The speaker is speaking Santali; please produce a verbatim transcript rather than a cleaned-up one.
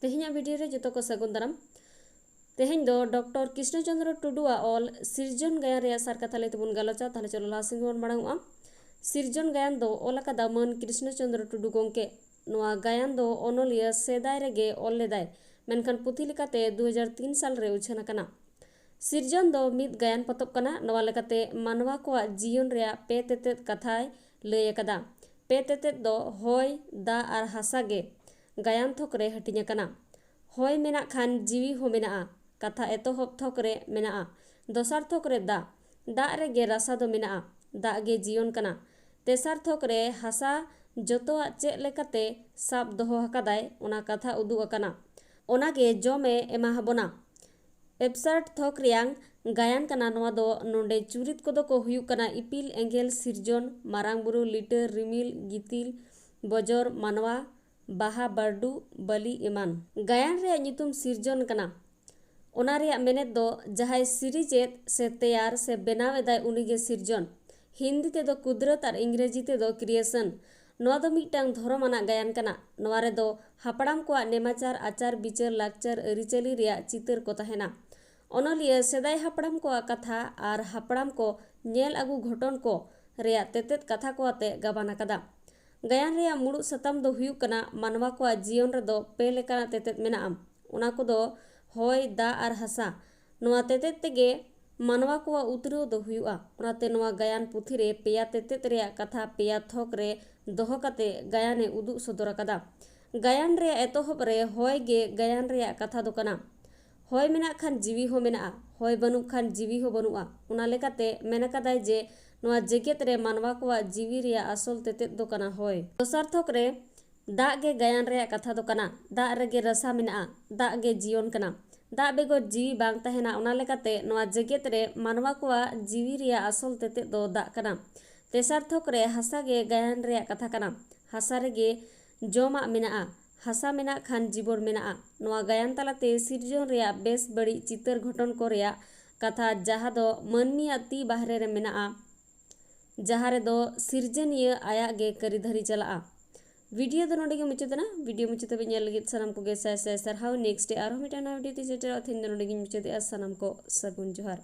ᱛᱮᱦᱮᱧᱟᱜ ᱵᱷᱤᱰᱤᱭᱳ ᱨᱮ ᱡᱚᱛᱚ ᱠᱚ ᱥᱟᱹᱜᱩᱱ ᱫᱟᱨᱟᱢ᱾ ᱛᱮᱦᱮᱧ ᱫᱚ ᱰᱚᱠᱴᱚᱨ ᱠᱨᱤᱥᱱᱚ ᱪᱚᱸᱫᱽᱨᱚ ᱴᱩᱰᱩᱣᱟᱜ ᱚᱞ ᱥᱤᱨᱡᱚᱱ ᱜᱟᱭᱟᱱ ᱨᱮᱭᱟᱜ ᱥᱟᱨ ᱠᱟᱛᱷᱟ ᱞᱟᱹᱭ ᱛᱮᱵᱚᱱ ᱜᱟᱞᱚᱪᱟ᱾ ᱛᱟᱦᱞᱮ ᱪᱚᱞᱚ ᱞᱟᱦᱟ ᱥᱮᱱ ᱜᱮᱵᱚᱱ ᱢᱟᱲᱟᱝ ᱚᱜᱼᱟ᱾ ᱥᱤᱨᱡᱚᱱ ᱜᱟᱭᱟᱱ ᱫᱚ ᱚᱞ ᱟᱠᱟᱫᱟ ᱢᱟᱹᱱ ᱠᱨᱤᱥᱱᱚ ᱪᱚᱸᱫᱽᱨᱚ ᱴᱩᱰᱩ ᱜᱚᱢᱠᱮ᱾ ᱱᱚᱣᱟ ᱜᱟᱭᱟᱱ ᱫᱚ ᱚᱱᱚᱞᱤᱭᱟᱹ ᱥᱮᱫᱟᱭ ᱨᱮᱜᱮ ᱚᱞ ᱞᱮᱫᱟᱭ, ᱢᱮᱱᱠᱷᱟᱱ ᱯᱩᱛᱷᱤ ᱞᱮᱠᱟᱛᱮ ᱫᱩ ᱦᱟᱡᱟᱨ ᱛᱤᱱ ᱥᱟᱞ ᱨᱮ ᱩᱪᱷᱟᱹᱱ ᱟᱠᱟᱱᱟ᱾ ᱥᱤᱨᱡᱚᱱ ᱫᱚ ᱢᱤᱫ ᱜᱟᱭᱟᱱ ᱯᱚᱛᱚᱵ ᱠᱟᱱᱟ᱾ ᱱᱚᱣᱟ ᱞᱮᱠᱟᱛᱮ ᱢᱟᱱᱣᱟ ᱠᱚᱣᱟᱜ ᱡᱤᱭᱚᱱ ᱨᱮᱭᱟᱜ ᱯᱮ ᱛᱮᱛᱮᱫ ᱠᱟᱛᱷᱟᱭ ᱞᱟᱹᱭ ᱟᱠᱟᱫᱟ᱾ ᱯᱮ ᱛᱮᱛᱮᱫ ᱫᱚ ᱦᱚᱭ, ᱫᱟᱜ ᱟᱨ ᱦᱟᱥᱟ ᱜᱮ ᱜᱟᱭᱟᱱ ᱛᱷᱚᱠ ᱨᱮ ᱦᱟᱹᱴᱤᱧ ᱟᱠᱟᱱᱟ᱾ ᱦᱚᱭ ᱢᱮᱱᱟᱜ ᱠᱷᱟᱱ ᱡᱤᱣᱤ ᱦᱚᱸ ᱢᱮᱱᱟᱜᱼᱟ᱾ ᱠᱟᱛᱷᱟ ᱮᱛᱚᱦᱚᱵ ᱛᱷᱚᱠ ᱨᱮ ᱢᱮᱱᱟᱜᱼᱟ᱾ ᱫᱚᱥᱟᱨ ᱛᱷᱚᱠ ᱨᱮ ᱫᱟᱜ, ᱫᱟᱜ ᱨᱮᱜᱮ ᱨᱟᱥᱟ ᱫᱚ ᱢᱮᱱᱟᱜᱼᱟ᱾ ᱫᱟᱜ ᱜᱮ ᱡᱤᱭᱚᱱ ᱠᱟᱱᱟ᱾ ᱛᱮᱥᱟᱨ ᱛᱷᱚᱠ ᱨᱮ ᱦᱟᱥᱟ ᱡᱚᱛᱚᱣᱟᱜ ᱪᱮᱫ ᱞᱮᱠᱟᱛᱮ ᱥᱟᱵ ᱫᱚᱦᱚ ᱟᱠᱟᱫᱟᱭ, ᱚᱱᱟ ᱠᱟᱛᱷᱟ ᱩᱫᱩᱜ ᱟᱠᱟᱱᱟ᱾ ᱚᱱᱟᱜᱮ ᱡᱚᱢ ᱮ ᱮᱢᱟ ᱟᱵᱚᱱᱟ᱾ ᱮᱯᱥᱟᱨᱴ ᱛᱷᱚᱠ ᱨᱮᱭᱟᱝ ᱜᱟᱭᱟᱱ ᱠᱟᱱᱟ᱾ ᱱᱚᱣᱟ ᱫᱚ ᱱᱚᱰᱮ ᱪᱩᱨᱤᱛ ᱠᱚᱫᱚ ᱠᱚ ᱦᱩᱭᱩᱜ ᱠᱟᱱᱟ ᱤᱯᱤᱞ, ᱮᱸᱜᱮᱞ, ᱥᱤᱨᱡᱚᱱ, ᱢᱟᱨᱟᱝ ᱵᱩᱨᱩ, ᱞᱤᱴᱟᱹ, ᱨᱤᱢᱤᱞ, ᱜᱤᱛᱤᱞ, ᱵᱚᱡᱚᱨ, ᱢᱟᱱᱣᱟ, ᱵᱟᱦᱟ, ᱵᱟᱹᱨᱰᱩ, ᱵᱟᱹᱞᱤ ᱮᱢᱟᱱ᱾ ᱜᱟᱭᱟᱱ ᱨᱮᱭᱟᱜ ᱧᱩᱛᱩᱢ ᱥᱤᱨᱡᱚᱱ ᱠᱟᱱᱟ᱾ ᱚᱱᱟ ᱨᱮᱭᱟᱜ ᱢᱮᱱᱮᱛ ᱫᱚ ᱡᱟᱦᱟᱸᱭ ᱥᱤᱨᱤᱡᱮᱫ ᱥᱮ ᱛᱮᱭᱟᱨ ᱥᱮ ᱵᱮᱱᱟᱣ ᱮᱫᱟᱭ, ᱩᱱᱤᱜᱮ ᱥᱤᱨᱡᱚᱱ᱾ ᱦᱤᱱᱫᱤ ᱛᱮᱫᱚ ᱠᱩᱫᱨᱚᱛ ᱟᱨ ᱤᱝᱨᱮᱡᱤ ᱛᱮᱫᱚ ᱠᱨᱤᱭᱮᱥᱚᱱ᱾ ᱱᱚᱣᱟ ᱫᱚ ᱢᱤᱫᱴᱟᱝ ᱫᱷᱚᱨᱚᱢ ᱟᱱᱟᱜ ᱜᱟᱭᱟᱱ ᱠᱟᱱᱟ᱾ ᱱᱚᱣᱟ ᱨᱮᱫᱚ ᱦᱟᱯᱲᱟᱢ ᱠᱚᱣᱟᱜ ᱱᱮᱢᱟᱪᱟᱨ, ᱟᱪᱟᱨ ᱵᱤᱪᱟᱹᱨ, ᱞᱟᱠᱪᱟᱨ, ᱟᱹᱨᱤᱪᱟᱹᱞᱤ ᱨᱮᱭᱟᱜ ᱪᱤᱛᱟᱹᱨ ᱠᱚ ᱛᱟᱦᱮᱱᱟ᱾ ᱚᱱᱚᱞᱤᱭᱟᱹ ᱥᱮᱫᱟᱭ ᱦᱟᱯᱲᱟᱢ ᱠᱚᱣᱟᱜ ᱠᱟᱛᱷᱟ ᱟᱨ ᱦᱟᱯᱲᱟᱢ ᱠᱚ ᱧᱮᱞ ᱟᱹᱜᱩ ᱜᱷᱚᱴᱚᱱ ᱠᱚ ᱨᱮᱭᱟᱜ ᱛᱮᱛᱮᱫ ᱠᱟᱛᱷᱟ ᱠᱚ ᱟᱛᱮ ᱜᱟᱵᱟᱱ ᱟᱠᱟᱫᱟ᱾ ᱜᱟᱭᱟᱱ ᱨᱮᱭᱟᱜ ᱢᱩᱲᱩᱫ ᱥᱟᱛᱟᱢ ᱫᱚ ᱦᱩᱭᱩᱜ ᱠᱟᱱᱟ ᱢᱟᱱᱣᱟ ᱠᱚᱣᱟᱜ ᱡᱤᱭᱚᱱ ᱨᱮᱫᱚ ᱯᱮ ᱞᱮᱠᱟᱱᱟᱜ ᱛᱮᱛᱮᱫ ᱢᱮᱱᱟᱜᱼᱟ᱾ ᱚᱱᱟ ᱠᱚᱫᱚ ᱦᱚᱭ, ᱫᱟᱜ ᱟᱨ ᱦᱟᱥᱟ᱾ ᱱᱚᱣᱟ ᱛᱮᱛᱮᱫ ᱛᱮᱜᱮ ᱢᱟᱱᱣᱟ ᱠᱚᱣᱟᱜ ᱩᱛᱱᱟᱹᱣ ᱫᱚ ᱦᱩᱭᱩᱜᱼᱟ᱾ ᱚᱱᱟᱛᱮ ᱱᱚᱣᱟ ᱜᱟᱭᱟᱱ ᱯᱩᱛᱷᱤ ᱨᱮ ᱯᱮᱭᱟ ᱛᱮᱛᱮᱫ ᱨᱮᱭᱟᱜ ᱠᱟᱛᱷᱟ ᱯᱮᱭᱟ ᱛᱷᱚᱠ ᱨᱮ ᱫᱚᱦᱚ ᱠᱟᱛᱮ ᱜᱟᱭᱟᱱ ᱮ ᱩᱫᱩᱜ ᱥᱚᱫᱚᱨ ᱟᱠᱟᱫᱟ᱾ ᱜᱟᱭᱟᱱ ᱨᱮᱭᱟᱜ ᱮᱛᱚᱦᱚᱵ ᱨᱮ ᱦᱚᱭ ᱜᱮ ᱜᱟᱭᱟᱱ ᱨᱮᱭᱟᱜ ᱠᱟᱛᱷᱟ ᱫᱚ ᱠᱟᱱᱟ᱾ ᱦᱚᱭ ᱢᱮᱱᱟᱜ ᱠᱷᱟᱱ ᱡᱤᱣᱤ ᱦᱚᱸ ᱢᱮᱱᱟᱜᱼᱟ, ᱦᱚᱭ ᱵᱟᱹᱱᱩᱜ ᱠᱷᱟᱱ ᱡᱤᱣᱤ ᱦᱚᱸ ᱵᱟᱹᱱᱩᱜᱼᱟ᱾ ᱚᱱᱟ ᱞᱮᱠᱟᱛᱮ ᱢᱮᱱ ᱟᱠᱟᱫᱟᱭ ᱡᱮ ᱱᱚᱣᱟ ᱡᱮᱜᱮᱛ ᱨᱮ ᱢᱟᱱᱣᱟ ᱠᱚᱣᱟᱜ ᱡᱤᱣᱤ ᱨᱮᱭᱟᱜ ᱟᱥᱚᱞ ᱛᱮᱛᱮᱫ ᱫᱚ ᱠᱟᱱᱟ ᱦᱚᱭ᱾ ᱫᱚᱥᱟᱨ ᱛᱷᱚᱠ ᱨᱮ ᱫᱟᱜ ᱜᱮ ᱜᱟᱭᱟᱱ ᱨᱮᱭᱟᱜ ᱠᱟᱛᱷᱟ ᱫᱚ ᱠᱟᱱᱟ᱾ ᱫᱟᱜ ᱨᱮᱜᱮ ᱨᱟᱥᱟ ᱢᱮᱱᱟᱜᱼᱟ, ᱫᱟᱜ ᱜᱮ ᱡᱤᱭᱚᱱ ᱠᱟᱱᱟ᱾ ᱫᱟᱜ ᱵᱮᱜᱚᱨ ᱡᱤᱣᱤ ᱵᱟᱝ ᱛᱟᱦᱮᱱᱟ᱾ ᱚᱱᱟ ᱞᱮᱠᱟᱛᱮ ᱱᱚᱣᱟ ᱡᱮᱜᱮᱛ ᱨᱮ ᱢᱟᱱᱣᱟ ᱠᱚᱣᱟᱜ ᱡᱤᱣᱤ ᱨᱮᱭᱟᱜ ᱟᱥᱚᱞ ᱛᱮᱛᱮᱫ ᱫᱚ ᱫᱟᱜ ᱠᱟᱱᱟ᱾ ᱛᱮᱥᱟᱨ ᱛᱷᱚᱠ ᱨᱮ ᱦᱟᱥᱟ ᱜᱮ ᱜᱟᱭᱟᱱ ᱨᱮᱭᱟᱜ ᱠᱟᱛᱷᱟ ᱠᱟᱱᱟ᱾ ᱦᱟᱥᱟ ᱨᱮᱜᱮ ᱡᱚᱢᱟᱜ ᱢᱮᱱᱟᱜᱼᱟ᱾ ᱦᱟᱥᱟ ᱢᱮᱱᱟᱜ ᱠᱷᱟᱱ ᱡᱤᱵᱚᱱ ᱢᱮᱱᱟᱜᱼᱟ᱾ ᱱᱚᱣᱟ ᱜᱟᱭᱟᱱ ᱛᱟᱞᱟᱛᱮ ᱥᱤᱨᱡᱚᱱ ᱨᱮᱭᱟᱜ ᱵᱮᱥ ᱵᱟᱹᱲᱤᱡ ᱪᱤᱛᱟᱹᱨ ᱜᱷᱚᱴᱚᱱ ᱠᱚ ᱨᱮᱭᱟᱜ ᱠᱟᱛᱷᱟ, ᱡᱟᱦᱟᱸ ᱫᱚ ᱢᱟᱹᱱᱢᱤᱭᱟᱜ ᱛᱤ ᱵᱟᱦᱨᱮ ᱨᱮ ᱢᱮᱱᱟᱜᱼᱟ, ᱡᱟᱦᱟᱸ ᱨᱮᱫᱚ ᱥᱤᱨᱡᱚᱱᱤᱭᱟᱹ ᱟᱭᱟᱜ ᱜᱮ ᱠᱟᱹᱨᱤᱫᱷᱟᱹᱨᱤ ᱪᱟᱞᱟᱜᱼᱟ᱾ ᱵᱷᱤᱰᱤᱭᱳ ᱫᱚ ᱱᱚᱰᱮ ᱜᱮ ᱢᱩᱪᱟᱹᱫ ᱮᱱᱟ᱾ ᱵᱷᱤᱰᱤᱭᱳ ᱢᱩᱪᱟᱹᱫ ᱫᱷᱟᱹᱵᱤᱡ ᱧᱮᱞ ᱞᱟᱹᱜᱤᱫ ᱥᱟᱱᱟᱢ ᱠᱚᱜᱮ ᱥᱟᱭ ᱥᱟᱭ ᱥᱟᱨᱦᱟᱣ᱾ ᱱᱮᱠᱥᱴ ᱰᱮ ᱟᱨᱦᱚᱸ ᱢᱤᱫᱴᱟᱝ ᱱᱟᱣᱟ ᱵᱷᱤᱰᱤᱭᱳ ᱛᱮᱧ ᱥᱮᱴᱮᱨᱚᱜᱼᱟ᱾ ᱛᱮᱦᱮᱧ ᱫᱚ ᱱᱚᱰᱮ ᱜᱤᱧ ᱢᱩᱪᱟᱹᱫᱮᱜᱼᱟ᱾ ᱥᱟᱱᱟᱢ ᱠᱚ ᱥᱟᱹᱜᱩᱱ ᱡᱚᱦᱟᱨ᱾